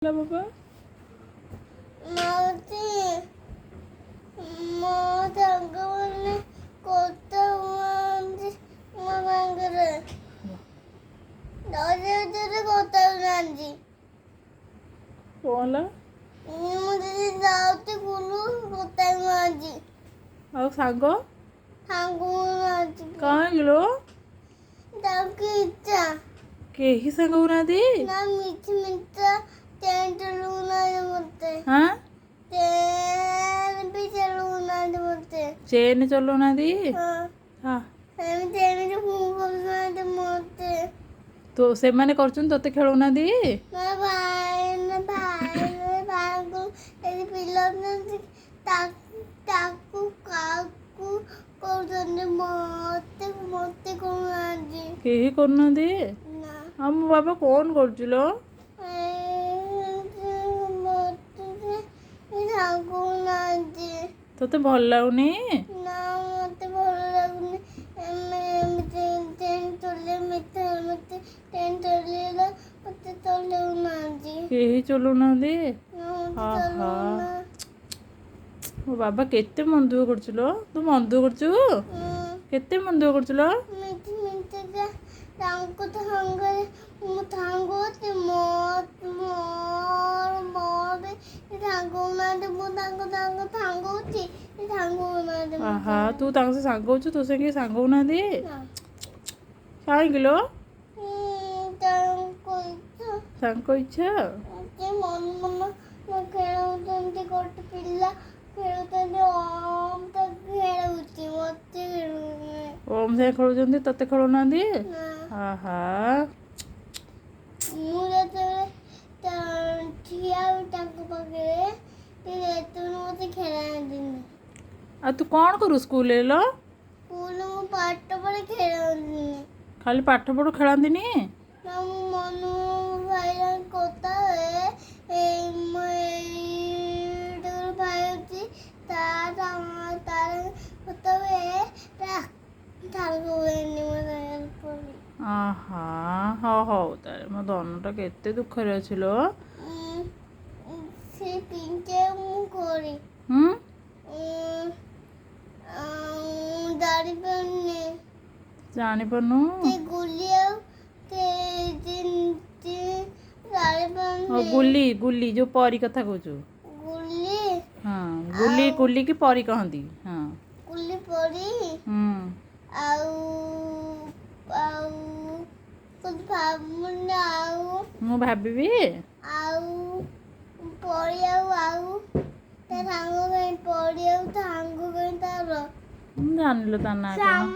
ହେଲା ବାବା? ମୋତେ ମୋ ସାଙ୍ଗମାନେ କଥା ହୁଅନ୍ତି ମୋ ସାଙ୍ଗରେ, ଦଶ ଭିତରେ କଥା ହଉନାହାନ୍ତି। କ'ଣ ହେଲା? ମୁଁ ଯଦି ଯାଉଛି ସ୍କୁଲ, କଥା ହଉନାହାନ୍ତି। ଆଉ ସାଙ୍ଗ? ସାଙ୍ଗ ହଉନାହାନ୍ତି। କାହିଁକି ଲୋ? ତାଙ୍କୁ ଇଚ୍ଛା। କେହି ସାଙ୍ଗ ହଉନାହାନ୍ତି? ନା, ମିଛ ମିଛ ଟେନ୍ ଚଲଉନାହାନ୍ତି ମୋତେ। ହଁ। ଟେନ୍ ବି ଚଲଉନାହାନ୍ତି ମୋତେ। ଚେନ୍ ଚଲଉନାହାନ୍ତି? ହଁ। ହଁ। ଏମିତି ଏମିତି ଫୋନ୍ କରୁନାହାନ୍ତି ମୋତେ। ତୋ ସେମାନେ କରୁଛନ୍ତି, ତୋତେ ଖେଳଉନାହାନ୍ତି? ନା ଭାଇ, ନା ଭାଇ, ଭାଇଙ୍କୁ ଏଠି ପିଲା ଅଛନ୍ତି, ତାକୁ କାହାକୁ କରୁଛନ୍ତି, ମୋତେ କରୁନାହାନ୍ତି। କେହି କରୁନାହାନ୍ତି? ନା। ଆଉ ମୋ ବାବା କ'ଣ କରୁଛୁ ଲୋ? ମୋତେ ସାଙ୍ଗ ନାହାନ୍ତି। ତୋତେ ଭଲ ଲାଗୁନି? ନା, ମୋତେ ଭଲ ଲାଗୁନି। ଏମିତି ଟେନ୍ ଚଲେଇ ମୋତେ ଟେନ୍ ଚଲେଇଲେ ମୋତେ ଚଲଉନାହାନ୍ତି। କେହି ଚଲଉନାହାନ୍ତି? ନା, ମୋତେ ଆହା। ଚଲଉନା। ମୋ ବାବା କେତେ ମନ ଦୁଃଖ କରୁଛୁ ଲୋ। ତୁ ମନ ଦୁଃଖ କରୁଛୁ? କେତେ ମନ ଦୁଃଖ କରୁଛୁ ଲୋ? ମିଛ ମିଛକା ତାଙ୍କ ସାଙ୍ଗରେ ମୁଁ ସାଙ୍ଗ ଅଛି, ମୋର ବି ସାଙ୍ଗ ହଉନାହାନ୍ତି। ମୁଁ ତାଙ୍କ ସାଙ୍ଗ ସାଙ୍ଗ ଅଛି, ସେ ସାଙ୍ଗ ହଉନାହାନ୍ତି ମୋ ଆହା। ସାଙ୍ଗରେ। ତୁ ତାଙ୍କ ସହ ସାଙ୍ଗ ହଉଛୁ, ତୋ ସାଙ୍ଗେ କେହି ସାଙ୍ଗ ହଉନାହାନ୍ତି? ନା। କାହିଁକି ଲୋ? ତାଙ୍କ ଇଚ୍ଛା। ତାଙ୍କ ଇଚ୍ଛା। ସେ ମନ ମନ ଖେଳୁଛନ୍ତି। ଗୋଟେ ପିଲା ଖେଳୁଛନ୍ତି, ଓମ୍ ତାକୁ ଖେଳୁଛି, ମତେ ଖେଳୁନି। ଓମ୍ ସାଙ୍ଗେ ଖେଳୁଛନ୍ତି, ତୋତେ ଖେଳୁନାହାନ୍ତି? ନା। ଆହା। ମୁଁ ଯେତେବେଳେ ଠିଆ ହୁଏ ତାଙ୍କ ପାଖରେ, ସେ ସେତେବେଳେ ମତେ ଖେଳାନ୍ତିନି। ଆଉ ତୁ କ'ଣ କରୁ ସ୍କୁଲରେ ଲୋ? ସ୍କୁଲରେ ମୁଁ ପାଠ ପଢ଼େ, ଖେଳନ୍ତିନି। ଖାଲି ପାଠ ପଢୁ, ଖେଳନ୍ତିନି? ନା, ମୁଁ ମନୁ ଭାଇ କଥା ହୁଏ। ଏଇ ମୋ ଏଇଟା ଭାଇ ଅଛି, ତାର କଥା ହୁଏ, ସାଙ୍ଗ ହୁଏନି ମୋ ସାଙ୍ଗରେ ପଢ଼ି। ଆହା, ହଉ ହଉ ତାହେଲେ। ମୋ ଧନଟା କେତେ ଦୁଃଖରେ ଅଛି ଲୋ। ସେ ପିଙ୍କେ ମୁଁ କରେ। ହୁଁ। ଜାଣିପାରୁନି। ଜାଣିପାରୁନୁ? ସେ ଗୁଲି ଆଉ ସେ ଜାଣିପାରୁନି। ଗୁଲି, ଗୁଲି ଯୋଉ ପରୀ କଥା କହୁଛୁ? ଗୁଲି। ହଁ, ଗୁଲି। ଗୁଲି କି ପରୀ କହନ୍ତି, ହଁ। ଗୁଲି, ପରି। ହୁଁ। ଆଉ ଆଉ ଭାବୁନି ଆଉ। ମୁଁ ଭାବିବି। ଆଉ ପରି ଆଉ ତା ସାଙ୍ଗ କାଇଁ, ପରି ଆଉ ସାଙ୍ଗ କାଇଁ ତାର? ମୁଁ ଜାଣିଲୁ ତା ନାଁ କ'ଣ? ଶ୍ୟାମ,